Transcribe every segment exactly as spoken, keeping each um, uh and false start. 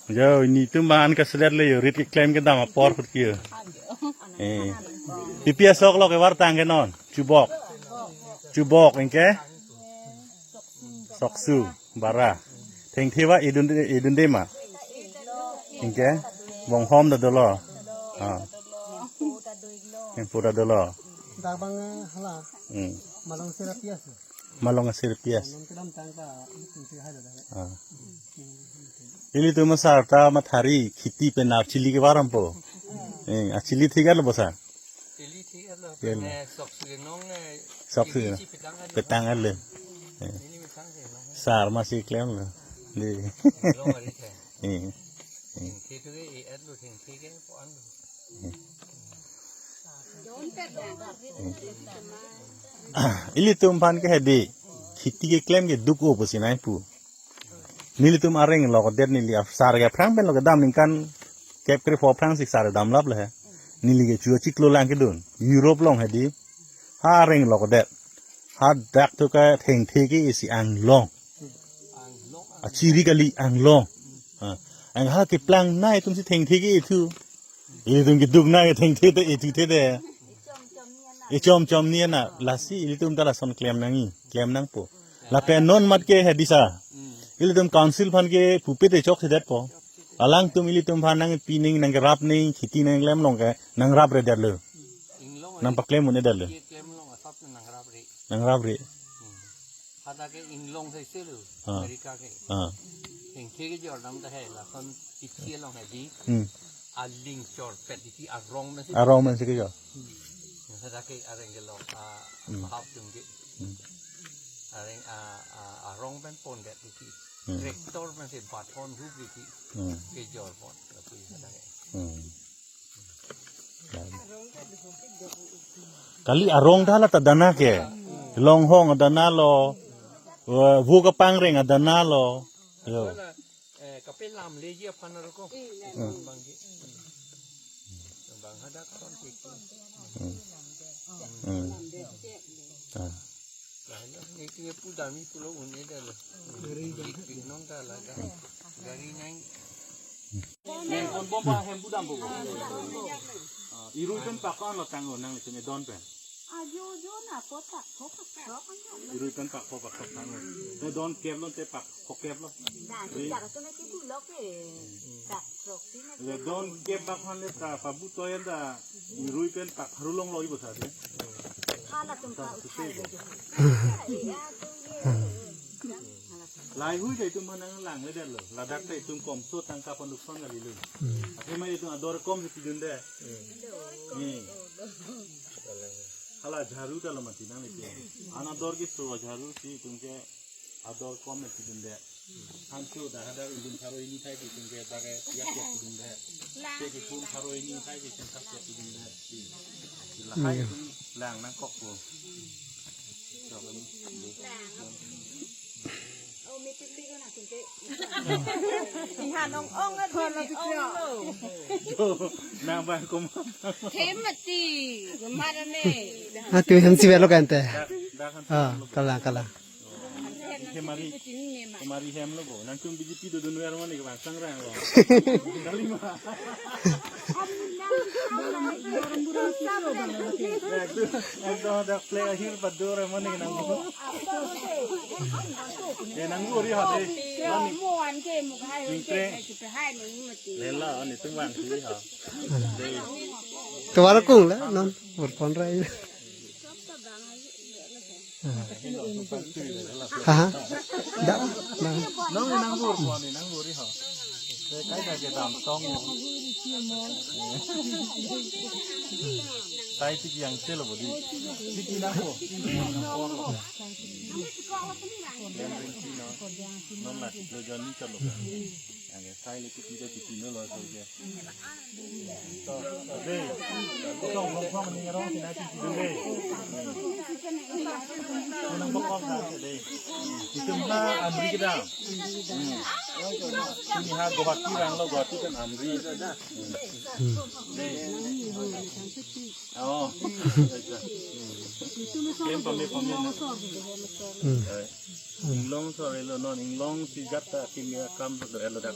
Jo, netum bang an kaselet le jo, rit keklem kedam apor ahut ke jo. Eh. Pipi asok lo kevar tang ke non. Chubok. Chubok, anke? Soksu, bara. Thengthe ba idun, idunde ma. Anke? Bonghom ta dolo. Ah. Thengpo ta dolo. Dak bang, eh, hala. Hmm. Malong sera pias. Malong asir pias. Malong kedam tangka, ini kunci hai dah. Ah. Ilitum asar ta mathari kheti pen achili kevar dampo. Eh, achili thik lo bosa. Chili thik lo, Chili. Pen, eh, soksu nong, eh, Soksu. Chili si petang lo. Petang lo. Eh. Ini petang si nong. Sar masi klem lo. Di. Long hari teh. Eh. Eh. Thengthe ke, eh, lo thengthe ke, po an lo. Ilitum aphan ke hedi, kheti keklem ke duk-o pusi nai pu. Nelitum areng lokodet, neli asar ke aphrang pen lo kedam, ningkan kep kre pho aphrang si sar damlap le he. Neli ke chuo chiklo lang kedun. Europe along hedi. Ha areng lokodet. Hadak tu ke thengthe ke isi anglong. Achiri kali anglong. Ha. Ang ha keplang nai atum si thengthe ke-e thu. Ilitum keduk nai ke thengthe te-e thu te de. Ichom chom ni na lasi ilitum ta lason klem nangji, klem nangpo. Lapen non mat ke hedi sa. Ilitum council aphan ke pupe te chokche detpo. Alangtum ilitum aphan nangpi nangji, nangkerap nangji, kheti nangklem along ke nangrapre detlo. Nangpaklem un-e detlo. Nangrapre. Hadak ke inglong sai selo, Ah. America ke. Ah. Thengthe kejor dam ta he, lason isi along hedi. Hmm. Aling chorpet isi arong na si. Arong man si kejor. Hadak ke areng ke lo, ah, Hmm. Hap tung ke. Hmm. Areng, ah, ah, arong pen pondet isi. Hmm. Tractor pen si baton hup isi. Hmm. Kejor pon, tapi hadak ke. Hmm. Kali arong ta la ta dana ke. Longhong dana lo. Vo kapangreng dana lo. Yo. Eh, kapelam leji aphan aro ko. Hmm. Bang ke. Bang hadak kon ke. Hmm. Hmm. Ah. Lahenlo, ne ke pudam-i pulo un-e detlo. Gari, gari. Pik non ta la da. Gari nang. Neng konbom ba hem pudampo. Ah, irui pen pak ko-an lo tang-o nanglitum edon pen? Ajo jo na po pak pho pak pho. Irui pen pak pho pak pho tang-o. Te don kep lo te pak pho kep lo. Na, Ri. Jar to na ke pulo ke. Pak pho si na. Le don kep bak han le ta pabu toyan ta irui pen pak pharu long lo-i bosa de. Hala tum ka uthai lo. Lahei hui ta itum aphan nanglang le detlo. Ladak ta itum komso tangka ponduk son kalilo. Hmm. Akhirnya itum ador kom si pidunde. Hmm. Hala jharu ta lo mati nang itum. An ador keso jharu si itum ke ador kom si pidunde. Hancho dah ada undun pharo hini thai ke itum ke dak ke yak yak pidunde. Ke ke pun pharo hini thai ke itum thak yak pidunde. Lahei itum lang nangkokpo. Nang bang kum. Them mati, gemar ne. Ah, tu hem si velo kan te. Dak, dak kan. Ah, kalang, kalang. Kemari, kemari hem lo bo. Nangtum B J P dodun ver mane ke bang sangrang lo. Kali ma. Ekdom, ekdom dak play akhir pador mane ke nang. Ya nang uri ha de. Mane. Mo an ke mo hai. Ningtre. Lela, netum bang si ha. Tuar kung la non, urpon rai. Ha ha. Da. Nang nang bur ko ni nang bur ho. Kai kai ke dam tong. Sai ti yang selo bodi. Ti nang ko. Non la lo joni chalo. Yang sai le ti ti ti no lo so ke. Itum ha Amri kedam. Itum ha Guwahati rang lo, Guwahati kan Amri. Oh. Kem pame pame na. Inglong sore lo non, inglong si jat ta kimi akam do elo dak.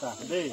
Ta, dei.